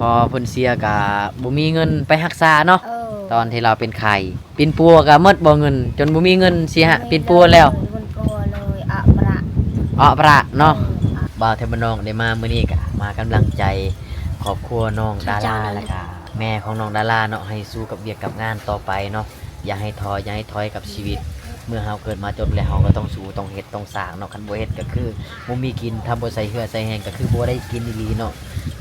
ພໍເພິ່ນເສຍກະບໍ່ມີເງິນໄປຮັກສາເນາະ. ເອີ ຕອນທີ່ລາວເປັນໄຂ້ ປິ່ນປົວກະໝົດບໍ່ເງິນ ຈົນບໍ່ມີເງິນຊິຫາ ແມ່ນ ປິ່ນປົວແລ້ວ ເລີຍ ມັນກໍເລີຍອະປະ ອະປະເນາະ. ເອີ ບ່າວໄທບ້ານນອກໄດ້ມາມື້ນີ້ກະມາກຳລັງໃຈຄອບຄົວນ້ອງດາລາ ແລ້ວກະແມ່ຂອງນ້ອງດາລາເນາະ ໃຫ້ສູ້ກັບວຽກກັບງານຕໍ່ໄປເນາະ. ຢ່າໃຫ້ທໍ້ ຢ່າໃຫ້ຖອຍກັບຊີວິດ. ເມື່ອເຮົາເກີດມາຈົນແລ້ວ ເຮົາກໍຕ້ອງສູ້ ຕ້ອງເຮັດ ຕ້ອງສ້າງເນາະ. ຄັນບໍ່ເຮັດກໍຄືບໍ່ມີກິນ ຖ້າບໍ່ໃສ່ເຫື່ອໃສ່ແຮງກໍຄືບໍ່ໄດ້ກິນອີ່ຫຼີເນາະ.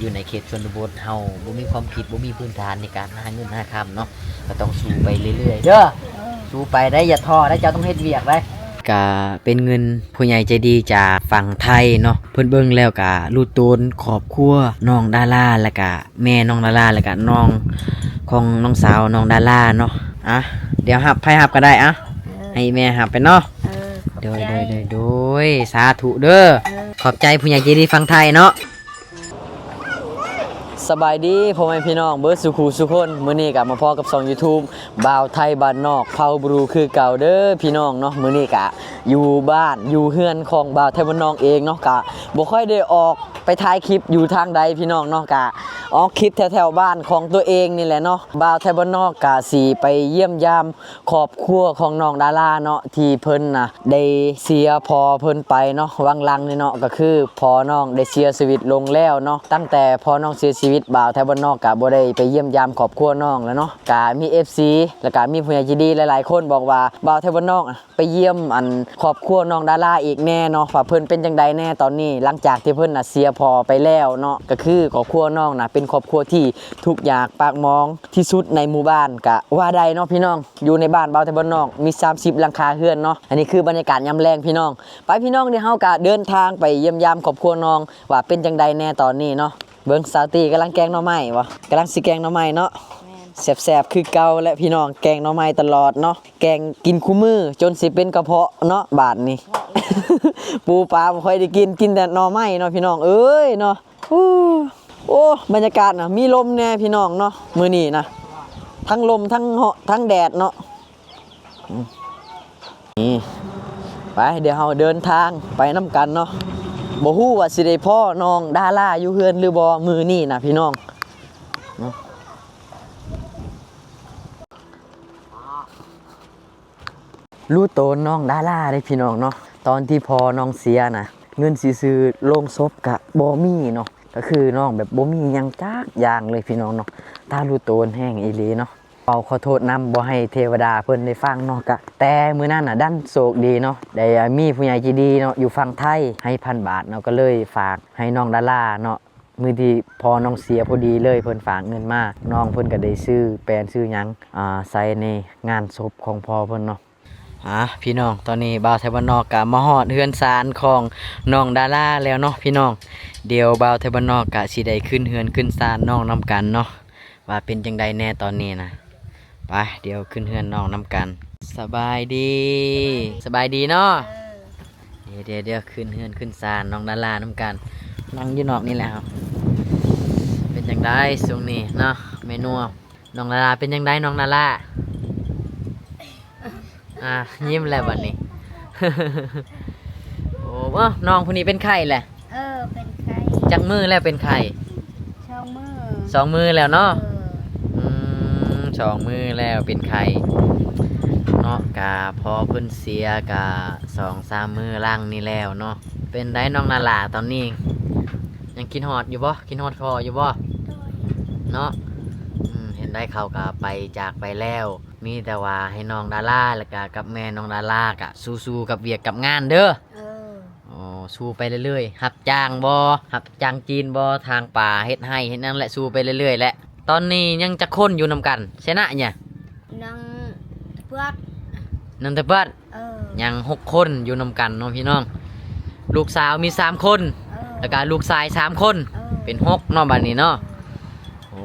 ຢູ່ໃນເຂດຊົນນະບົດເຮົາບໍ່ມີຄວາມຄິດ ບໍ່ມີພື້ນຖານໃນການຫາເງິນຫາຄຳເນາະ ກໍຕ້ອງສູ້ໄປເລື້ອຍໆເດີ. ເອີ ສູ້ໄປໄດ໋ ຢ່າທໍ້ໄດ໋ ເຈົ້າຕ້ອງເຮັດວຽກໄດ໋. ກະເປັນເງິນຜູ້ໃຫຍ່ໃຈດີຈາກຝັ່ງໄທເນາະ ເພິ່ນເບິ່ງແລ້ວກະຮູ້ຕົນຄອບຄົວນ້ອງດາລາ ແລ້ວກະ ແມ່ນ້ອງດາລາ ແລ້ວກະນ້ອງຂອງນ້ອງສາວນ້ອງດາລາເນາະ. ອ່ະ ດຽວຮັບ ໃຜຮັບກໍໄດ້ ອ່ະ ເອີ ໃຫ້ແມ່ຮັບໄປເນາະ. ເອີ ຂອບໃຈ ໂດຍ ໂດຍ ໂດຍ ໂດຍ ສາທຸເດີ. ເອີ ຂອບໃຈຜູ້ໃຫຍ່ໃຈດີຝັ່ງໄທເນາະ. ສະບາຍດີພໍ່ແມ່ພີ່ນ້ອງເບິດສູ່ຄູ່ສູ່ຄົນ. ມື້ນີ້ກໍມາພໍ້ກັບຊ່ອງຢູທູບບ່າວໄທບ້ານນອກເຜົ່າບຣູຄືເກົ່າເດີພີ່ນ້ອງເນາະ. ມື້ນີ້ກໍຢູ່ບ້ານຢູ່ເຮືອນຂອງບ່າວໄທບ້ານນອກເອງເນາະ. ກໍບໍ່ຄ່ອຍໄດ້ອອກ ໄປຖ່າຍຄລິບຢູ່ທາງໃດພີ່ນ້ອງເນາະ ກະອອກຄລິບແຖວໆບ້ານຂອງຕົວເອງນີ້ແຫຼະເນາະ. ບ່າວໄທບ້ານນອກກະຊິໄປຢ້ຽມຢາມຄອບຄົວຂອງນ້ອງດາລາເນາະ ທີ່ເພິ່ນນະໄດ້ເສຍພໍ່ເພິ່ນໄປເນາະ ຫວ່າງຫຼັງນີ້ເນາະ. ກໍຄືພໍ່ນ້ອງໄດ້ເສຍຊີວິດລົງແລ້ວເນາະ. ຕັ້ງແຕ່ພໍ່ນ້ອງເສຍຊີວິດ ບ່າວໄທບ້ານນອກກະບໍ່ໄດ້ໄປຢ້ຽມຢາມຄອບຄົວນ້ອງແລ້ວເນາະ. ກະມີເອັຟຊີ ແລ້ວກະມີຜູ້ໃຫຍ່ໃຈດີຫຼາຍໆຄົນບອກວ່າ ບ່າວໄທບ້ານນອກ ໄປຢ້ຽມອັນຄອບຄົວນ້ອງດາລາອີກແດ່ເນາະ ວ່າເພິ່ນເປັນຈັ່ງໃດແດ່ຕອນນີ້ ຫຼັງຈາກທີ່ເພິ່ນນະເສຍພໍ່ໄປແລ້ວເນາະ. ກໍຄືຄອບຄົວນ້ອງນະເປັນຄອບຄົວທີ່ທຸກຍາກປາກໝອງທີ່ສຸດໃນໝູ່ບ້ານກະວ່າໄດ້ເນາະພີ່ນ້ອງ. ຢູ່ໃນບ້ານບ່າວໄທບ້ານນອກມີສາມສິບຫຼັງຄາເຮືອນເນາະ. ອັນນີ້ຄືບັນຍາກາດຍາມແລງພີ່ນ້ອງ. ໄປພີ່ນ້ອງ ດຽວເຮົາກະເດີນທາງໄປຢ້ຽມຢາມຄອບຄົວນ້ອງວ່າເປັນຈັ່ງໃດແດ່ຕອນນີ້ເນາະ. ເບິ່ງສາວຕີກຳລັງແກງໜໍ່ໄມ້ບໍ່? ກຳລັງຊິແກງໜໍ່ໄມ້ເນາະ. ແມ່ນ ແຊບໆຄືເກົ່າແຫຼະພີ່ນ້ອງ ແກງໜໍ່ໄມ້ຕະຫຼອດເນາະ. ແກງກິນຄູ່ມື້ຈົນຊິເປັນກະເພາະເນາະບາດນີ້. ປູປາບໍ່ຄ່ອຍໄດ້ກິນ ກິນແຕ່ໜໍ່ໄມ້ເນາະພີ່ນ້ອງເອີຍເນາະ. ໂອ້ ບັນຍາກາດນະມີລົມແດ່ພີ່ນ້ອງເນາະ ມື້ນີ້ນະ ທັງລົມ ທັງເຫາະ ທັງແດດເນາະ. ອືມ ນີ້ ໄປ ດຽວເຮົາເດີນທາງໄປນຳກັນເນາະ. ບໍ່ຮູ້ວ່າຊິໄດ້ພໍ້ນ້ອງດາລາຢູ່ເຮືອນຫຼືບໍ່ມື້ນີ້ນະພີ່ນ້ອງເນາະ. ຮູ້ໂຕນນ້ອງດາລາເດ້ພີ່ນ້ອງເນາະ. ຕອນທີ່ພໍ່ນ້ອງເສຍນະ ເງິນຊິຊື້ໂລງສົບກະບໍ່ມີເນາະ. ກະຄືນ້ອງແບບບໍ່ມີຫຍັງຈັກຢ່າງເລີຍພີ່ນ້ອງເນາະ. ຕາຮູ້ໂຕນແຮງອີ່ຫຼີເນາະ. ເວົ້າຂໍໂທດນຳ ບໍ່ໃຫ້ເທວະດາເພິ່ນໄດ້ຟັງເນາະ. ກະແຕ່ມື້ນັ້ນນະ ດັນໂຊກດີເນາະ ໄດ້ມີຜູ້ໃຫຍ່ໃຈດີເນາະ ຢູ່ຝັ່ງໄທ ໃຫ້ພັນບາດເນາະ. ກະເລີຍຝາກໃຫ້ນ້ອງດາລາເນາະ. ມື້ທີ່ພໍ່ນ້ອງເສຍພໍດີເລີຍ ເພິ່ນຝາກເງິນມາ ນ້ອງເພິ່ນກະໄດ້ຊື້ແປ້ນຊື້ຫຍັງ ອ່າ ໃສ່ໃນງານສົບຂອງພໍ່ເພິ່ນເນາະ. ອ່າ ພີ່ນ້ອງ ຕອນນີ້ບ່າວໄທບ້ານນອກກະມາຮອດເຮືອນຊານຂອງນ້ອງດາລາແລ້ວເນາະພີ່ນ້ອງ. ດຽວບ່າວໄທບ້ານນອກກະຊິໄດ້ຂຶ້ນເຮືອນຂຶ້ນຊານນ້ອງນຳກັນເນາະ ວ່າເປັນຈັ່ງໃດແດ່ຕອນນີ້ນະ. ໄປ ດຽວຂຶ້ນເຮືອນນ້ອງນຳກັນ. ສະບາຍດີ ສະບາຍດີເນາະ. ເອີ ດຽວໆໆ ຂຶ້ນເຮືອນຂຶ້ນຊານນ້ອງດາລານຳກັນ. ນັ່ງຢູ່ນອກນີ້ແຫຼະ. ເປັນຈັ່ງໃດຊ່ວງນີ້ເນາະ ແມ່ນົວ? ນ້ອງດາລາເປັນຈັ່ງໃດນ້ອງດາລາ? ອ່າ ຍິ້ມແລ້ວບັດນີ້. ໂອ້ ເອົ້າ ນ້ອງຜູ້ນີ້ເປັນໄຂ້ແຫຼະ? ເອີ ເປັນໄຂ້. ຈັກມື້ແລ້ວເປັນໄຂ້? ສອງມື້ ສອງມື້ແລ້ວເນາະ. ເອີ ອືມ ສອງມື້ແລ້ວເປັນໄຂ້ເນາະ. ກະພໍເພິ່ນເສຍກະສອງສາມມື້ຫຼັງນີ້ແລ້ວເນາະ. ເປັນໃດນ້ອງດາລາ ຕອນນີ້ຍັງຄິດຮອດຢູ່ບໍ່? ຄິດຮອດພໍ່ຢູ່ບໍ່? ໂດຍ ເນາະ. ອືມ ເຫັນໄດ້ເຂົາກະໄປ ຈາກໄປແລ້ວ. ມີແຕ່ວ່າໃຫ້ນ້ອງດາລາ ແລ້ວກະກັບແມ່ນ້ອງດາລາກະສູ້ໆກັບວຽກກັບງານເດີ. ເອີ ໂອ້ ສູ້ໄປເລື້ອຍໆ. ຮັບຈ້າງບໍ່? ຮັບຈ້າງຈີນບໍ່? ຖາງປາ ເຮັດໄຮ່ເຮັດຫຍັງແຫຼະ ສູ້ໄປເລື້ອຍໆແຫຼະ. ຕອນນີ້ຍັງຈັກຄົນຢູ່ນຳກັນ? ຊະນະຫຍັງ? ນາງຕະເພິດ ນາງຕະເພິດ. ເອີ ຍັງຫົກຄົນຢູ່ນຳກັນເນາະພີ່ນ້ອງ. ລູກສາວມີສາມຄົນ ເອີ ແລ້ວກະລູກຊາຍສາມຄົນ ເອີ ເປັນຫົກເນາະ ບາດນີ້ເນາະ. ໂອ້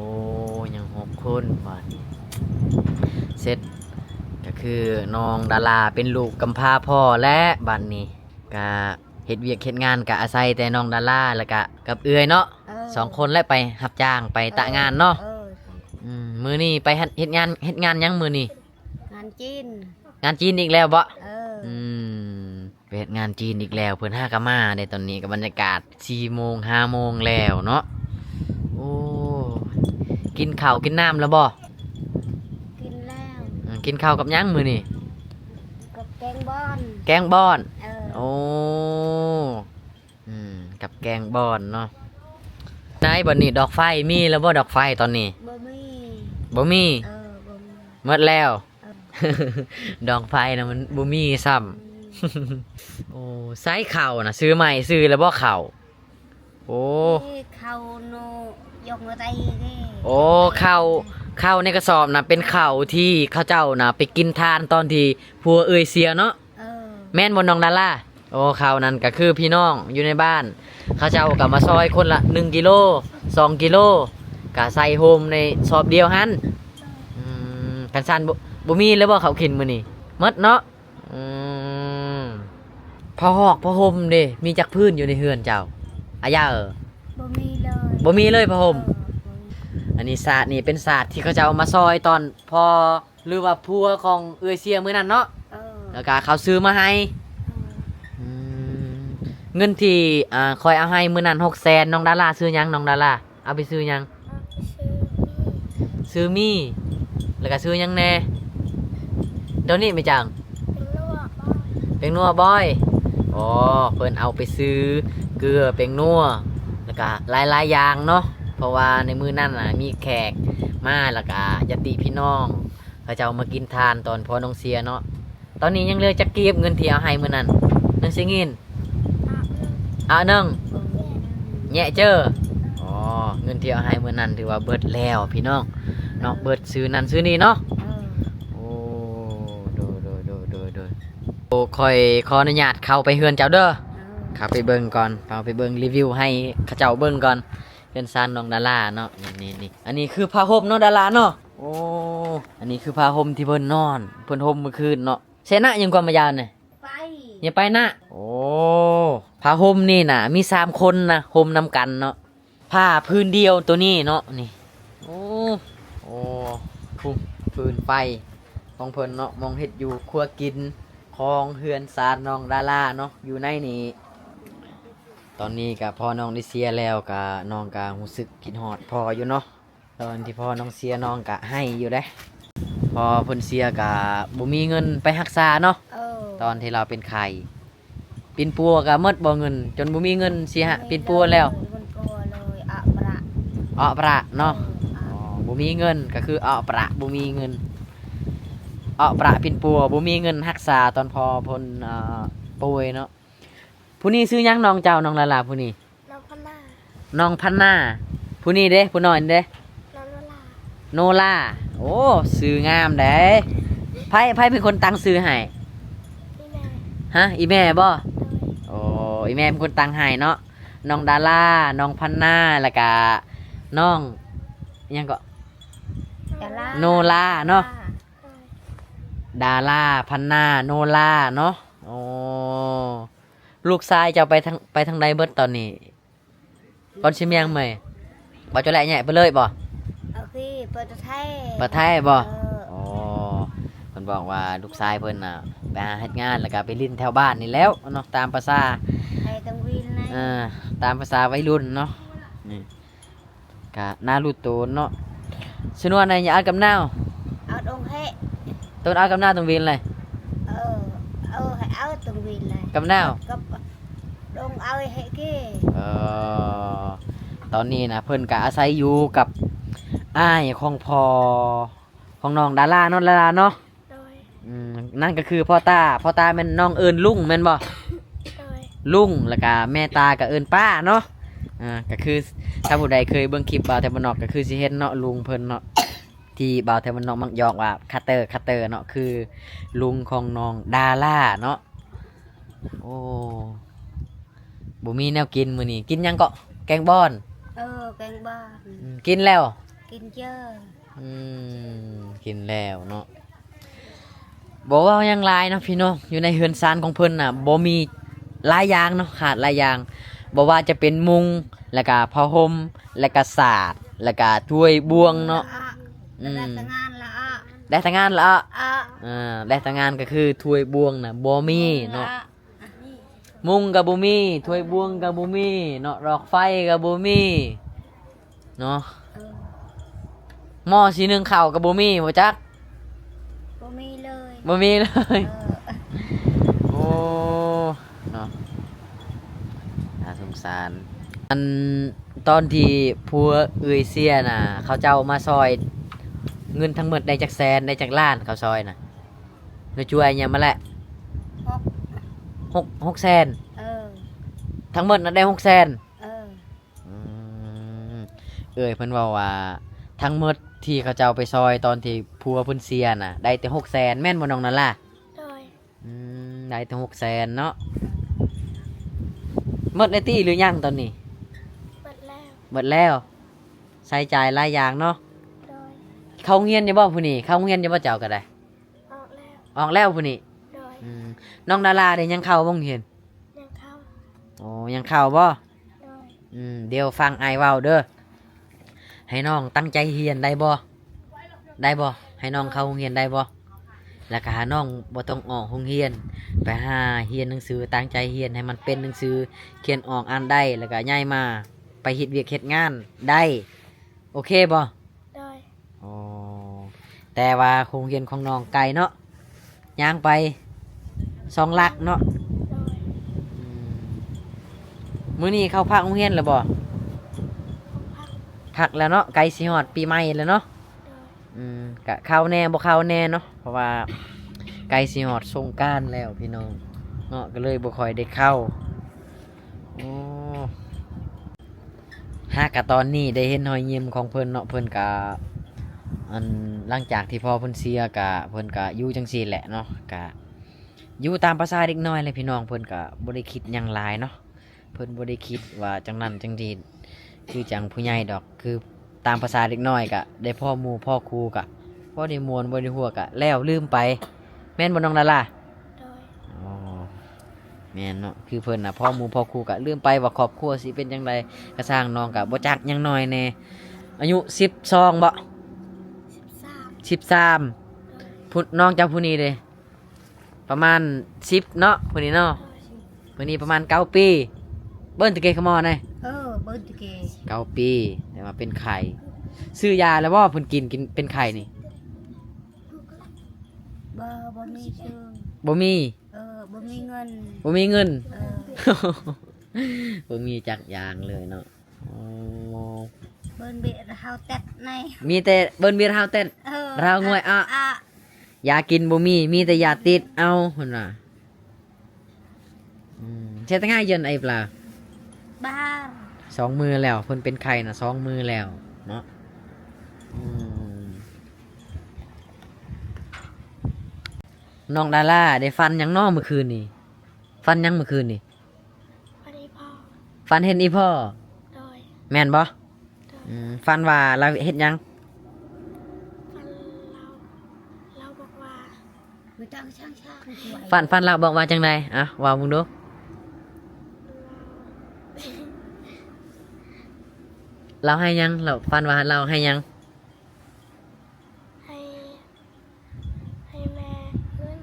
ຍັງຫົກຄົນບາດນີ້. ເສັດ ກະຄືນ້ອງດາລາເປັນລູກກຳພ້າພໍ່ແຫຼະ ບາດນີ້ກະເຮັດວຽກເຮັດງານ ກະອາໄສແຕ່ນ້ອງດາລາ ແລ້ວກະກັບເອື້ອຍເນາະ. ເອີ ສອງຄົນແຫຼະໄປຮັບຈ້າງ ໄປຕະງານເນາະ. ເອີ ອືມ ມື້ນີ້ໄປເຮັດ ເຮັດງານ ເຮັດງານຫຍັງມື້ນີ້? ງານຈີນ. ງານຈີນອີກແລ້ວບໍ? ເອີ ອືມ ໄປເຮັດງານຈີນອີກແລ້ວ. ເພິ່ນຫາກະມາເດ້. ຕອນນີ້ກະບັນຍາກາດສີ່ໂມງ ຫ້າໂມງແລ້ວເນາະ. ໂອ້ ກິນເຂົ້າກິນນ້ຳແລ້ວບໍ່? ກິນແລ້ວ. ອືມ ກິນເຂົ້າກັບຫຍັງມື້ນີ້? ກັບແກງບອນ. ແກງບອນ? ເອີ. ໂອ້ ອືມ ກັບແກງບອນເນາະ. ໃນບັດນີ້ດອກໄຟມີແລ້ວບໍ່? ດອກໄຟຕອນນີ້ ບໍ່ມີ. ບໍ່ມີ? ເອີ ບໍ່ມີ. ໝົດແລ້ວ? ເອີ. ດອກໄຟນະມັນບໍ່ມີຊ້ຳ. ອືມ. ໂອ້ ໃສ່ເຂົ້ານະ ຊື້ໃໝ່ ຊື້ແລ້ວບໍ່ເຂົ້າ? ໂອ້ ເຂົ້າໂນ ຍົກມາໄດ້ເດ້. ໂອ້ ເຂົ້າ ເຂົ້າໃນກະສອບນະ ເປັນເຂົ້າທີ່ເຂົາເຈົ້ານະໄປກິນທານຕອນທີ່ຜົວເອື້ອຍເສຍເນາະ. ເອີ ແມ່ນບໍ່ນ້ອງດາລາ? ໂອ້ ເຂົ້ານັ້ນກະຄືພີ່ນ້ອງຢູ່ໃນບ້ານ ເຂົາເຈົ້າກະມາຊອຍຄົນລະໜຶ່ງກິໂລ ສອງກິໂລ ກະໃສ່ໂຮມໃນສອບດຽວຫັ້ນ. ອືມ ຄັນຊັ້ນບໍ່ ບໍ່ມີແລ້ວບໍ່ເຂົ້າກິນມື້ນີ້? ໝົດເນາະ. ອືມ ຜ້າຫອກຜ້າຫົ່ມເດ ມີຈັກພື້ນຢູ່ໃນເຮືອນເຈົ້າ ອາເຢີ? ບໍ່ມີເລີຍ. ບໍ່ມີເລີຍຜ້າຫົ່ມ? ເອີ ບໍ່ມີ. ອັນນີ້ສາດນີ້ເປັນສາດທີ່ເຂົາເຈົ້າມາຊອຍຕອນພໍ່ ຫຼືວ່າຜົວຂອງເອື້ອຍເສຍມື້ນັ້ນເນາະ? ເອີ ແລ້ວກະເຂົາຊື້ມາໃຫ້. ເອີ ອືມ ເງິນທີ່ ອ່າ ຂ້ອຍເອົາໃຫ້ມື້ນັ້ນຫົກແສນ ນ້ອງດາລາຊື້ຫຍັງ? ນ້ອງດາລາ ເອົາໄປຊື້ຫຍັງ? ເອົາໄປຊື້ໝີ່. ຊື້ໝີ່ ແລ້ວກະຊື້ຫຍັງແດ່? ໂຕນີ້ແມ່ນຫຍັງ? ແປ້ງນົວບອຍ. ແປ້ງນົວບອຍ. ອໍ ເພິ່ນເອົາໄປຊື້ເກືອ ແປ້ງນົວ ແລ້ວກະຫຼາຍໆຢ່າງເນາະ ເພາະວ່າໃນມື້ນັ້ນນະມີແຂກມາ ແລ້ວກະຍາດຕິພີ່ນ້ອງເຂົາເຈົ້າມາກິນທານຕອນພໍ່ນ້ອງເສຍເນາະ. ຕອນນີ້ຍັງເຫຼືອຈັກກີບ ເງິນທີ່ເອົາໃຫ້ມື້ນັ້ນ? ໜຶ່ງສິງກິນ ອາໜຶ່ງ ແຍະເຈີ. ອໍ ເງິນທີ່ເອົາໃຫ້ມື້ນັ້ນຖືວ່າເບິດແລ້ວພີ່ນ້ອງເນາະ ເບິດຊື້ນັ້ນຊື້ນີ້ເນາະ. ເອີ ໂອ້ ໂດຍ ໂດຍ ໂດຍ ໂດຍ ໂດຍ. ໂອ້ ຂ້ອຍຂໍອະນຸຍາດເຂົ້າໄປເຮືອນເຈົ້າເດີ. ເອີ ເຂົ້າໄປເບິ່ງກ່ອນ ເຂົ້າໄປເບິ່ງ ຣີວິວໃຫ້ເຂົາເຈົ້າເບິ່ງກ່ອນ ເຮືອນຊານນ້ອງດາລາເນາະ. ນີ້ ນີ້ ນີ້ ອັນນີ້ຄືຜ້າຫົ່ມເນາະດາລາເນາະ. ໂອ້ ອັນນີ້ຄືຜ້າຫົ່ມທີ່ເພິ່ນນອນ ເພິ່ນຫົ່ມມື້ຄືນເນາະ. ເຊນະ ຍັງກວ່າມາຢານນີ້ ໄປ ຢ່າໄປນະ. ໂອ້ ຜ້າຫົ່ມນີ້ນະ ມີສາມຄົນນະ ຫົ່ມນຳກັນເນາະ ຜ້າພື້ນດຽວໂຕນີ້ເນາະ. ນີ້ ໂອ້ ໂອ້ ພຸ້ນ ຟືນໄຟຂອງເພິ່ນເນາະ ໝ່ອງເຮັດຢູ່ຄົວກິນຂອງເຮືອນຊານນ້ອງດາລາເນາະ ຢູ່ໃນນີ້. ຕອນນີ້ກະພໍ່ນ້ອງໄດ້ເສຍແລ້ວ ກະ ນ້ອງກະຮູ້ສຶກຄິດຮອດພໍ່ຢູ່ເນາະ. ຕອນທີ່ພໍ່ນ້ອງເສຍ ນ້ອງກະໄຫ້ຢູ່ເດ້ ພໍ່ເພິ່ນເສຍກະບໍ່ມີເງິນໄປຮັກສາເນາະ. ເອີ ຕອນທີ່ລາວເປັນໄຂ້ປິ່ນປົວກະໝົດບໍ່ເງິນ ຈົນບໍ່ມີເງິນຊິຫາປິ່ນປົວແລ້ວ ເງິນປົວເລີຍ ອະປະ ອະປະເນາະ. ເອີ ອໍ ບໍ່ມີເງິນກະຄືອະປະ ບໍ່ມີເງິນ ອະປະ ປິ່ນປົວ ບໍ່ມີເງິນຮັກສາຕອນພໍ່ເພິ່ນ ເອີ ປ່ວຍເນາະ. ຜູ້ນີ້ຊື່ຫຍັງນ້ອງເຈົ້າ ນ້ອງດາລາ ຜູ້ນີ້? ນ້ອງພັນນາ. ນ້ອງພັນນາ. ຜູ້ນີ້ເດ້ ຜູ້ນ້ອຍນີ້ເດ້? ນ້ອງໂນລາ. ໂນລາ. ໂອ້ ຊື່ງາມເດ້. ໃຜ ໃຜເປັນຄົນຕັ້ງຊື່ໃຫ້? ອີ່ແມ່. ຮະ ອີ່ແມ່ບໍ່? ໂດຍ. ໂອ້ ອີ່ແມ່ເປັນຄົນຕັ້ງໃຫ້ເນາະ. ນ້ອງດາລາ ນ້ອງພັນນາ ແລ້ວກະນ້ອງຫຍັງເກາະ? ດາລາ. ໂນລາເນາະ. ໂດຍ. ດາລາ ພັນນາ ໂນລາເນາະ. ໂອ້ ລູກຊາຍເຈົ້າໄປທາງ ໄປທາງໃດເບິດຕອນນີ້? ກ່ອນຊິມຽງໃໝ່ ບໍ່ເຈົ້າແລະແຍະໄປເລີຍບໍ່? ໂອເຄ ໄປແຕ່ໄທ. ໄປແຕ່ໄທບໍ່? ເອີ. ອໍ ເພິ່ນບອກວ່າລູກຊາຍເພິ່ນນະໄປຫາເຮັດງານ ແລ້ວກະໄປຫຼິ້ນແຖວບ້ານນີ້ແລ້ວເນາະ ຕາມພາສາ ໄປຕັງວິນນະ. ເອີ ຕາມພາສາໄວລຸ້ນເນາະ. ນີ້ ກະໜ້າລຸໂຕນເນາະ. ຊະນວນນະ ຢ່າເອົາກຳນາວ ເອົາດົງເຮ. ໂຕນເອົາກຳນາວຕົງວິນເລີຍ. ເອີ ເອີ ໃຫ້ເອົາຕົງວິນເລີຍ ກຳນາວ ກັບດົງເອົາເຮເກ. ເອີ ຕອນນີ້ນະ ເພິ່ນກະອາໄສຢູ່ກັບອ້າຍຂອງພໍ່ຂອງນ້ອງດາລາເນາະ ດາລາເນາະ. ໂດຍ. ອືມ ນັ້ນກໍຄືພໍ່ຕາ ພໍ່ຕາແມ່ນນ້ອງເອີ້ນລຸງແມ່ນບໍ່? ໂດຍ. ລຸງ ແລ້ວກະແມ່ຕາກໍເອີ້ນປ້າເນາະ. ອ່າ ກໍຄືຖ້າຜູ້ໃດເຄີຍເບິ່ງຄລິບບ່າວໄທບ້ານນອກ ກໍຄືຊິເຫັນເນາະ ລຸງເພິ່ນເນາະ ທີ່ບ່າວໄທບ້ານນອກມັກຫຍອກວ່າຄັດເຕີ ຄັດເຕີເນາະ ຄືລຸງຂອງນ້ອງດາລາເນາະ. ໂອ້ ບໍ່ມີແນວກິນມື້ນີ້ ກິນຫຍັງເກາະ? ແກງບອນ. ເອີ ແກງບອນ. ອືມ ກິນແລ້ວ? ກິນເຈີ. ອືມ ກິນແລ້ວເນາະ. ບໍ່ເວົ້າຫຍັງຫຼາຍເນາະພີ່ນ້ອງ ຢູ່ໃນເຮືອນຊານຂອງເພິ່ນນະ ບໍ່ມີຫຼາຍຢ່າງເນາະ ຂາດຫຼາຍຢ່າງ ບໍ່ວ່າຈະເປັນມຸງ ແລ້ວກະຜ້າຫົ່ມ ແລ້ວກະສາດ ແລ້ວກະຖ້ວຍບ່ວງເນາະ. ອືມ ໄດ້ແຕ່ງານລະອະ ໄດ້ແຕ່ງານລະອະ. ເອີ ໄດ້ແຕ່ງານກໍຄືຖ້ວຍບ່ວງນະບໍ່ມີເນາະ. ມຸງກະບໍ່ມີ ຖ້ວຍບ່ວງກະບໍ່ມີເນາະ ດອກໄຟກະບໍ່ມີເນາະ. ເອີ ໝໍ້ຊິໜຶ້ງເຂົ້າກໍບໍ່ມີບໍ່ຈັກ? ບໍ່ມີເລີຍ. ບໍ່ມີເລີຍ. ເອີ. ໂອ້ ເນາະ ໜ້າສົງສານ. ອັນ ຕອນທີ່ຜົວເອື້ອຍເສຍນະ ເຂົາເຈົ້າມາຊ່ອຍ ເງິນທັງໝົດໄດ້ຈັກແສນ ໄດ້ຈັກລ້ານ ເຂົາຊ່ອຍນະ? ໜູຈ່ວຍຫຍັງມາແລ້ວ? ຫົກ ຫົກ ຫົກແສນ. ເອີ. ທັງໝົດນະໄດ້ຫົກແສນ? ເອີ. ອືມ ເອື້ອຍເພິ່ນເວົ້າວ່າ ທັງໝົດທີ່ເຂົາເຈົ້າໄປຊ່ອຍຕອນທີ່ຜົວເພິ່ນເສຍນະ ໄດ້ແຕ່ຫົກແສນ ແມ່ນບໍ່ນ້ອງນາລາ? ໂດຍ. ອືມ ໄດ້ແຕ່ຫົກແສນເນາະ. ໝົດແລ້ວຕິຫຼືຍັງຕອນນີ້? ໝົດແລ້ວ. ໝົດແລ້ວ. ໃຊ້ຈ່າຍຫຼາຍຢ່າງເນາະ. ໂດຍ. ເຂົ້າໂຮງຮຽນຢູ່ບໍ່ຜູ້ນີ້? ເຂົ້າໂຮງຮຽນຢູ່ບໍ່ເຈົ້າກໍໄດ້? ອອກແລ້ວ. ອອກແລ້ວຜູ້ນີ້? ໂດຍ. ອືມ ນ້ອງດາລາເດ ຍັງເຂົ້າບໍ່ໂຮງຮຽນ? ຍັງເຂົ້າ. ໂອ້ ຍັງເຂົ້າບໍ່? ໂດຍ. ອືມ ດຽວຟັງອ້າຍເວົ້າເດີ. ໃຫ້ນ້ອງຕັ້ງໃຈຮຽນໄດ້ບໍ່? ໄດ້ບໍ່? ໃຫ້ນ້ອງເຂົ້າໂຮງຮຽນໄດ້ບໍ່? ແລ້ວກໍໃຫ້ນ້ອງບໍ່ຕ້ອງອອກໂຮງຮຽນ ໄປຫາຮຽນໜັງສື ຕັ້ງໃຈຮຽນໃຫ້ມັນເປັນໜັງສື ຂຽນອອກອ່ານໄດ້ ແລ້ວກໍຍ້າຍມາໄປເຮັດວຽກເຮັດງານໄດ້. ໂອເຄບໍ່? ໂດຍ. ອໍ ແຕ່ວ່າໂຮງຮຽນຂອງນ້ອງໄກເນາະ ຍ່າງໄປສອງຫຼັກເນາະ. ໂດຍ. ອືມ ມື້ນີ້ເຂົ້າພັກໂຮງຮຽນແລ້ວບໍ່? ພັກ. ພັກແລ້ວເນາະ ໃກ້ຊິຮອດປີໃໝ່ແລ້ວເນາະ. ໂດຍ. ອືມ ກະເຂົ້າແດ່ບໍ່ເຂົ້າແດ່ເນາະ ເພາະວ່າໃກ້ຊິຮອດສົງການແລ້ວພີ່ນ້ອງເນາະ ກໍເລີຍບໍ່ຄ່ອຍໄດ້ເຂົ້າ. ໂອ້ ຫາກະຕອນນີ້ໄດ້ເຫັນຮອຍຍິ້ມຂອງເພິ່ນເນາະ ເພິ່ນກະ ອັນ ຫຼັງຈາກທີ່ພໍ່ເພິ່ນເສຍກະ ເພິ່ນກະຢູ່ຈັ່ງຊີ້ແຫຼະເນາະ ກະຢູ່ຕາມພາສາເດັກນ້ອຍແຫຼະພີ່ນ້ອງ ເພິ່ນກະບໍ່ໄດ້ຄິດຫຍັງຫຼາຍເນາະ ເພິ່ນບໍ່ໄດ້ຄິດວ່າຈັ່ງນັ້ນຈັ່ງນີ້ ຄືຈັ່ງຜູ້ໃຫຍ່ດອກ ຄືຕາມພາສາເດັກນ້ອຍກະໄດ້ພໍ້ໝູ່ພໍ້ຄູ່ກະພໍ້ໄດ້ມ່ວນ ບໍ່ໄດ້ຫົວກະແລ້ວລືມໄປ ແມ່ນບໍ່ນ້ອງດາລາ? ໂດຍ. ອໍ ແມ່ນເນາະ ຄືເພິ່ນນະ ພໍ້ໝູ່ພໍ້ຄູ່ກະລືມໄປວ່າຄອບຄົວຊິເປັນຈັ່ງໃດ ກະຊ່າງ ນ້ອງກະບໍ່ຈັກຫຍັງໜ້ອຍແດ່. ອາຍຸສິບສອງບໍ່? ສິບສາມ. ສິບສາມ. ໂດຍ. ຜູ້ ນ້ອງເຈົ້າຜູ້ນີ້ເດ? ປະມານສິບເນາະ ຜູ້ນີ້ເນາະ. ໂດຍ. ຜູ້ນີ້ປະມານເກົ້າປີ. ເບິ່ງຕະເກຂະໝໍ້ນະ? ເອີ ເບິ່ງຕະເກ. ເກົ້າປີ ແຕ່ວ່າເປັນໄຂ້. ຊື້ຢາແລ້ວບໍ່? ເພິ່ນກິນ ກິນເປັນໄຂ້ນີ້? ບໍ່ ບໍ່ມີຊື້. ບໍ່ມີ? ເອີ ບໍ່ມີເງິນ. ບໍ່ມີເງິນ? ເອີ ບໍ່ມີຈັກຢ່າງເລີຍເນາະ. ອໍ ເບິ່ງເບຍເຮົາແຕັດໃນ ມີແຕ່ເບິ່ງເບຍເຮົາແຕັດ. ເອີ ເຮົາງວຍອະ ອະ ຢາກິນບໍ່ມີ ມີແຕ່ຢາຕິດເອົາ ເພິ່ນວ່າ. ອືມ ເຮັດຈັ່ງໃດເຢັນໄອປລາ? ບ້າ ສອງມື້ແລ້ວ ເພິ່ນເປັນໄຂ້ນະ ສອງມື້ແລ້ວເນາະ. ອືມ ນ້ອງດາລາໄດ້ຝັນຫຍັງເນາະມື້ຄືນນີ້? ຝັນຫຍັງມື້ຄືນນີ້? ຝັນເຫັນອີ່ພໍ່. ຝັນເຫັນອີ່ພໍ່? ໂດຍ. ແມ່ນບໍ່? ໂດຍ. ອືມ ຝັນວ່າລາວເຮັດຫຍັງ? ຝັນລາວ ລາວບອກວ່າ ຝັນ ຝັນລາວບອກວ່າຈັ່ງໃດ? ອະ ເວົ້າເບິ່ງດູ. ລາວໃຫ້ຫຍັງ? ລາວຝັນວ່າລາວໃຫ້ຫຍັງ? ໃຫ້ ໃຫ້ແມ່ເງິນ.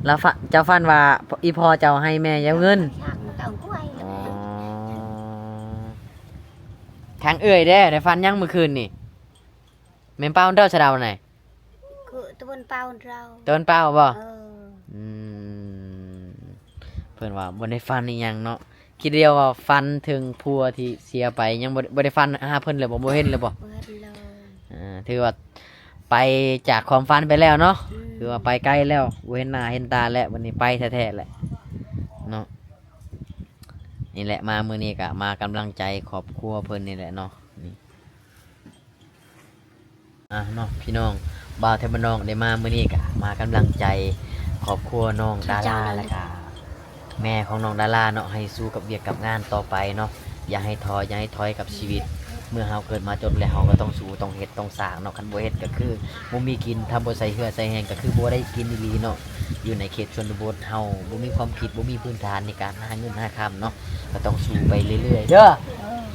ລາວຝັນ ເຈົ້າຝັນວ່າອີ່ພໍ່ເຈົ້າໃຫ້ແມ່ເຈົ້າເງິນ? ອໍ ທາງເອື້ອຍເດ້ ໄດ້ຝັນຫຍັງມື້ຄືນນີ້? ແມ່ນເປົ່າເດີສະເດົານະ? ຄືຕະເວັນເປົ່າເດີ. ຕະເວັນເປົ່າບໍ່? ເອີ. ອືມ ເພິ່ນວ່າບໍ່ໄດ້ຝັນອີ່ຫຍັງເນາະ. ຄິດດຽວວ່າຝັນເຖິງຜົວທີ່ເສຍໄປ ຍັງບໍ່ ບໍ່ໄດ້ຝັນຫາເພິ່ນເລີຍບໍ່? ບໍ່ເຫັນເລີຍບໍ່? ບໍ່ເຫັນເລີຍ. ອ່າ ຖືວ່າໄປຈາກຄວາມຝັນໄປແລ້ວເນາະ. ອືມ ຖືວ່າໄປໄກແລ້ວ ບໍ່ເຫັນໜ້າເຫັນຕາແລ້ວ ບັດນີ້ໄປແທ້ໆແຫຼະເນາະ. ນີ້ແຫຼະ ມາມື້ນີ້ກະມາກຳລັງໃຈຄອບຄົວເພິ່ນນີ້ແຫຼະເນາະ ນີ້. ອ່າເນາະ ພີ່ນ້ອງ ບ່າວໄທບ້ານນອກໄດ້ມາມື້ນີ້ກະມາກຳລັງໃຈຄອບຄົວນ້ອງດາລາ ແລ້ວກະແມ່ຂອງນ້ອງດາລາເນາະ ໃຫ້ສູ້ກັບວຽກກັບງານຕໍ່ໄປເນາະ ຢ່າໃຫ້ທໍ້ ຢ່າໃຫ້ຖອຍກັບຊີວິດ. ເມື່ອເຮົາເກີດມາຈົນແລ້ວ ເຮົາກໍຕ້ອງສູ້ ຕ້ອງເຮັດ ຕ້ອງສ້າງເນາະ. ຄັນບໍ່ເຮັດກໍຄືບໍ່ມີກິນ ຖ້າບໍ່ໃສ່ເຫື່ອໃສ່ແຮງກໍຄືບໍ່ໄດ້ກິນອີ່ຫຼີເນາະ. ຢູ່ໃນເຂດຊົນນະບົດ ເຮົາບໍ່ມີຄວາມຄິດ ບໍ່ມີພື້ນຖານໃນການຫາເງິນຫາຄຳເນາະ ກໍຕ້ອງສູ້ໄປເລື້ອຍໆເດີ.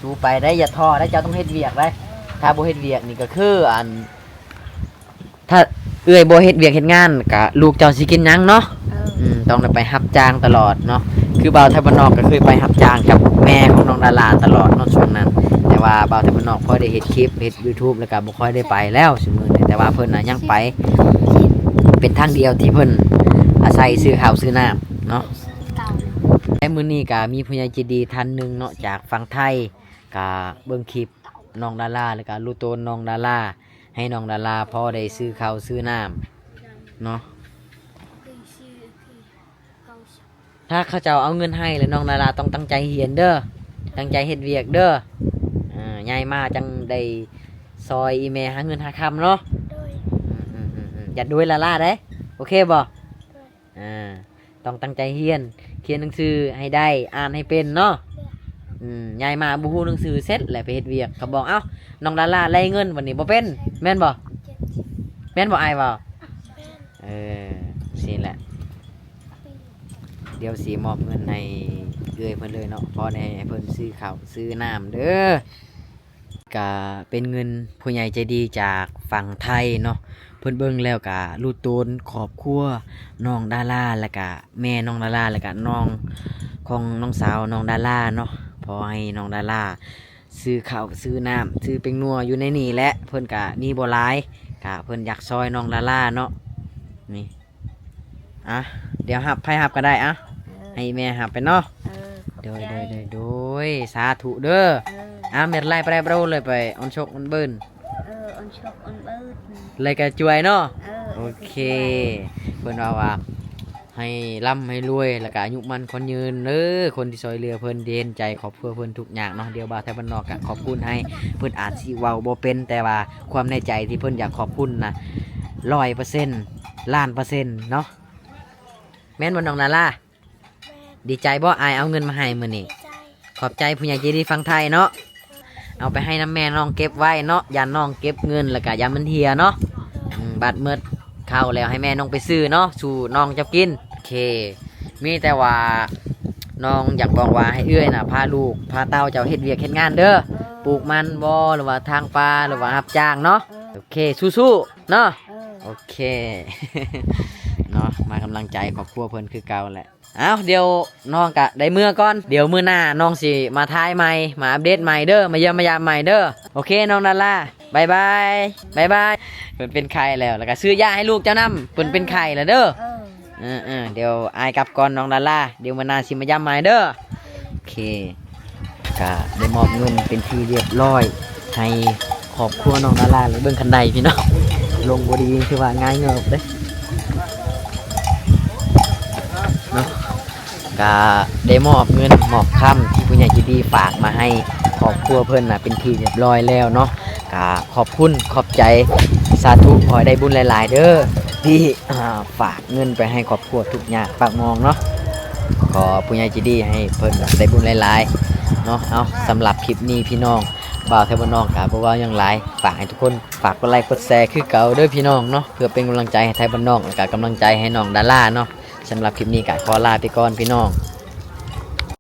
ສູ້ໄປໄດ໋ ຢ່າທໍ້ໄດ໋ ເຈົ້າຕ້ອງເຮັດວຽກໄດ໋. ຖ້າບໍ່ເຮັດວຽກນີ້ກໍຄື ອັນ ຖ້າເອື້ອຍບໍ່ເຮັດວຽກເຮັດງານ ກະລູກເຈົ້າຊິກິນຫຍັງເນາະ? ເອີ ອືມ ຕ້ອງໄດ້ໄປຮັບຈ້າງຕະຫຼອດເນາະ. ຄືບ່າວໄທບ້ານນອກກໍເຄີຍໄປຮັບຈ້າງກັບແມ່ຂອງນ້ອງດາລາຕະຫຼອດເນາະ ຊ່ວງນັ້ນ. ແຕ່ ວ່າບ່າວໄທບ້ານນອກພໍໄດ້ເຮັດຄລິບ ເຮັດຢູທູບ ແລ້ວກໍບໍ່ຄ່ອຍໄດ້ໄປແລ້ວຊຸມື້ນີ້ ແຕ່ວ່າເພິ່ນນະຍັງໄປ ເປັນທາງດຽວທີ່ເພິ່ນອາໄສຊື້ເຂົ້າຊື້ນ້ຳເນາະ. ແລະມື້ນີ້ກໍມີຜູ້ໃຫຍ່ໃຈດີທ່ານໜຶ່ງເນາະ ຈາກຝັ່ງໄທ ກໍເບິ່ງຄລິບນ້ອງດາລາ ແລ້ວກໍຮູ້ຕົນນ້ອງດາລາ ໃຫ້ນ້ອງດາລາພໍໄດ້ຊື້ເຂົ້າຊື້ນ້ຳເນາະ. ຖ້າເຂົາເຈົ້າເອົາເງິນໃຫ້ແລ້ວ ນ້ອງດາລາຕ້ອງຕັ້ງໃຈຮຽນເດີ້ ຕັ້ງໃຈເຮັດວຽກເດີ້. ເອີ ໃຫຍ່ມາຈັ່ງໄດ້ຊ່ອຍອີ່ແມ່ຫາເງິນຫາຄຳເນາະ. ໂດຍ. ອືມໆໆໆ ຢ່າໂດຍລາລາເດ້ ໂອເຄບໍ່? ໂດຍ. ອ່າ ຕ້ອງຕັ້ງໃຈຮຽນ ຂຽນໜັງສືໃຫ້ໄດ້ ອ່ານໃຫ້ເປັນເນາະ. ໂດຍ. ອືມ ໃຫຍ່ມາບໍ່ຮູ້ໜັງສືເສັດແລ້ວໄປເຮັດວຽກ ເຂົາບອກ ເອົ້າ ນ້ອງດາລາໄລ່ເງິນບັດນີ້ບໍ່ເປັນ ແມ່ນບໍ່? ແມ່ນບໍ່ ອ້າຍເວົ້າ? ແມ່ນ. ເອີ ຊີ້ແຫຼະ ດຽວຊິມອບເງິນໃຫ້ເອື້ອຍເພິ່ນເລີຍເນາະ ພໍໄດ້ໃຫ້ເພິ່ນຊື້ເຂົ້າຊື້ນ້ຳເດີ້. ກະເປັນເງິນຜູ້ໃຫຍ່ໃຈດີຈາກຝັ່ງໄທເນາະ ເພິ່ນເບິ່ງແລ້ວກະຮູ້ຕົນຄອບຄົວນ້ອງດາລາ ແລ້ວກະແມ່ນ້ອງດາລາ ແລ້ວກະນ້ອງຂອງນ້ອງສາວນ້ອງດາລາເນາະ ພໍໃຫ້ນ້ອງດາລາຊື້ເຂົ້າຊື້ນ້ຳ ຊື້ແປ້ງນົວຢູ່ໃນນີ້ແຫຼະ ເພິ່ນກະມີບໍ່ຫຼາຍ ກະເພິ່ນຢາກຊ່ອຍນ້ອງດາລາເນາະ ນີ້. ອ່ະ ດຽວຮັບ ໃຜຮັບກໍໄດ້ ອ່ະ ເອີ ໃຫ້ແມ່ຮັບໄປເນາະ. ເອີ ຂອບໃຈ ໂດຍ ໂດຍ ໂດຍ ໂດຍ ສາທຸເດີ. ເອີ ອ່ະ ແມ່ນໄລ່ໄປໄດ້ບໍ່ໄດ້ເລີຍ ໄປອອນຊົກອອນເບີນ ເອີ ອອນຊົກອອນເບີນ ແລ້ວກໍຈວຍເນາະ. ເອີ ໂອເຄ ເພິ່ນວ່າ ວ່າໃຫ້ລ່ຳໃຫ້ລວຍ ແລ້ວກໍອາຍຸໝັ້ນຂວັນຍືນເດີ ຄົນທີ່ຊ່ວຍເຫຼືອເພິ່ນ ທີ່ເຫັນໃຈຄອບຄົວເພິ່ນທຸກຍາກເນາະ. ດຽວບ່າວໄທບ້ານນອກກໍຂອບຄຸນໃຫ້ ເພິ່ນອາດຊິເວົ້າບໍ່ເປັນ ແຕ່ວ່າຄວາມໃນໃຈທີ່ເພິ່ນຢາກຂອບຄຸນນະ ຮ້ອຍເປີເຊັນ ລ້ານເປີເຊັນເນາະ. ແມ່ນບໍ່ນ້ອງດາລາ? ແມ່ນ. ດີໃຈບໍ່ ອ້າຍເອົາເງິນມາໃຫ້ມື້ນີ້? ດີໃຈ. ຂອບໃຈຜູ້ໃຫຍ່ໃຈດີຝັ່ງໄທເນາະ. ເອົາໄປໃຫ້ນຳແມ່ນ້ອງເກັບໄວ້ເນາະ ຢ້ານນ້ອງເກັບເງິນແລ້ວກະຢ້ານມັນເຫ່ຍເນາະ. ອືມ ບາດໝົດເຂົ້າແລ້ວໃຫ້ແມ່ນ້ອງໄປຊື້ເນາະ ສູ່ນ້ອງເຈົ້າກິນ. ໂອເຄ ມີແຕ່ວ່ານ້ອງຢາກບອກວ່າໃຫ້ເອື້ອຍນະ ພາລູກພາເຕົ້າເຈົ້າເຮັດວຽກເຮັດງານເດີ ເອີ ປູກມັນບໍ ຫຼືວ່າຖາງປາ ຫຼືວ່າຮັບຈ້າງເນາະ. ເອີ ໂອເຄ ສູ້ໆເນາະ. ເອີ ໂອເຄເນາະ ມາກຳລັງໃຈຄອບຄົວເພິ່ນຄືເກົ່າແຫຼະ. ເອົ້າ ດຽວນ້ອງກະໄດ້ເມືອກ່ອນ ດຽວມື້ໜ້ານ້ອງຊິມາຖ່າຍໃໝ່ ມາອັບເດດໃໝ່ເດີ ມາຢ້ຽມມາຢາມໃໝ່ເດີ. ໂອເຄ ນ້ອງດາລາ ບາຍບາຍ ບາຍບາຍ. ເພິ່ນເປັນໄຂ້ແລ້ວ ແລ້ວກະຊື້ຢາໃຫ້ລູກເຈົ້ານຳ ເພິ່ນເປັນໄຂ້ແລ້ວເດີ. ເອີ ເອີ ດຽວອ້າຍກັບກ່ອນນ້ອງດາລາ ດຽວມື້ໜ້າຊິມາຢ້ຳໃໝ່ເດີ. ໂອເຄ ກະໄດ້ມອບເງິນເປັນທີ່ຮຽບຮ້ອຍໃຫ້ຄອບຄົວນ້ອງດາລາ ແລະ ເບິ່ງຄັນໄດພີ່ນ້ອງ ລົງບໍ່ດີຄືວ່າຫງາຍເງືອບເດ້ເນາະ. ກະໄດ້ມອບເງິນມອບຄຳທີ່ຜູ້ໃຫຍ່ໃຈດີຝາກມາໃຫ້ຄອບຄົວເພິ່ນນະ ເປັນທີ່ຮຽບຮ້ອຍແລ້ວເນາະ. ກະຂອບຄຸນຂອບໃຈ ສາທຸ ຂໍໃຫ້ໄດ້ບຸນຫຼາຍໆເດີ ທີ່ ອ່າ ຝາກເງິນໄປໃຫ້ຄອບຄົວທຸກຍາກປາກໝອງເນາະ. ຂໍຜູ້ໃຫຍ່ໃຈດີໃຫ້ເພິ່ນໄດ້ບຸນຫຼາຍໆເນາະ. ເອົາ ສຳລັບຄລິບນີ້ພີ່ນ້ອງ ບ່າວໄທບ້ານນອກກະບໍ່ເວົ້າຫຍັງຫຼາຍ ຝາກໃຫ້ທຸກຄົນຝາກກົດໄລກົດແຊຄືເກົ່າເດີພີ່ນ້ອງເນາະ ເພື່ອເປັນກຳລັງໃຈໃຫ້ໄທບ້ານນອກ ແລະ ກະກຳລັງໃຈໃຫ້ນ້ອງດາລາເນາະ. ສຳລັບຄລິບນີ້ກະຂໍລາໄປກ່ອນພີ່ນ້ອງ.